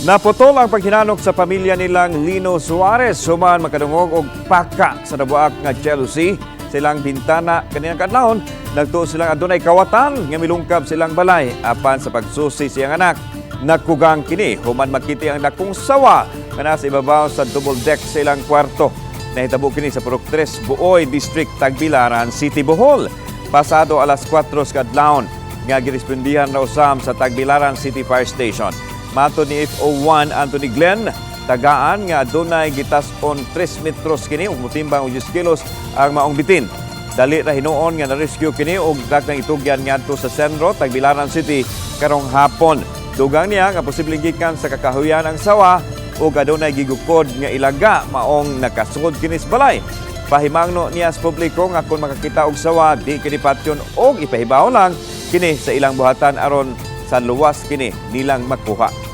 Naputol ang paghinanok sa pamilya nilang Lino Suarez human makadungog og paka sa nabuak nga jalousie sa ilang bintana kaninang kadlawon. Nagtuo silang adunay kawatan nga milungkab silang balay, apan sa pagsusi siyang anak, nakugang kini human makita ang dakong sawa nga nasa ibabaw sa double deck sa ilang kwarto. Nahitabo kini sa Purok 3, Buoy District, Tagbilaran City, Bohol. Pasado alas 4 sa kadlawon nga girespondihan ra usab sa Tagbilaran City Fire Station. Matod ni FO1 Anthony Glenn, tagaan nga adunay gitas-on 3 metros kini ug motimbang og 10 kilos ang maong bitin. Dali ra hinuon nga na-rescue kini ug daknang itugyan ngadto sa Cenro, Tagbilaran City karong hapon. Dugang niya nga posibleng gikan sa kakahuyan ang sawa ug adunay gigukod nga ilaga, maong nakasugod kini sa balay. Pahimangno niya sa publiko nga kung makakita og sawa, di kini patyon og ipahibaw lang kini sa ilang buhatan aron sa luwas kini nilang makuha.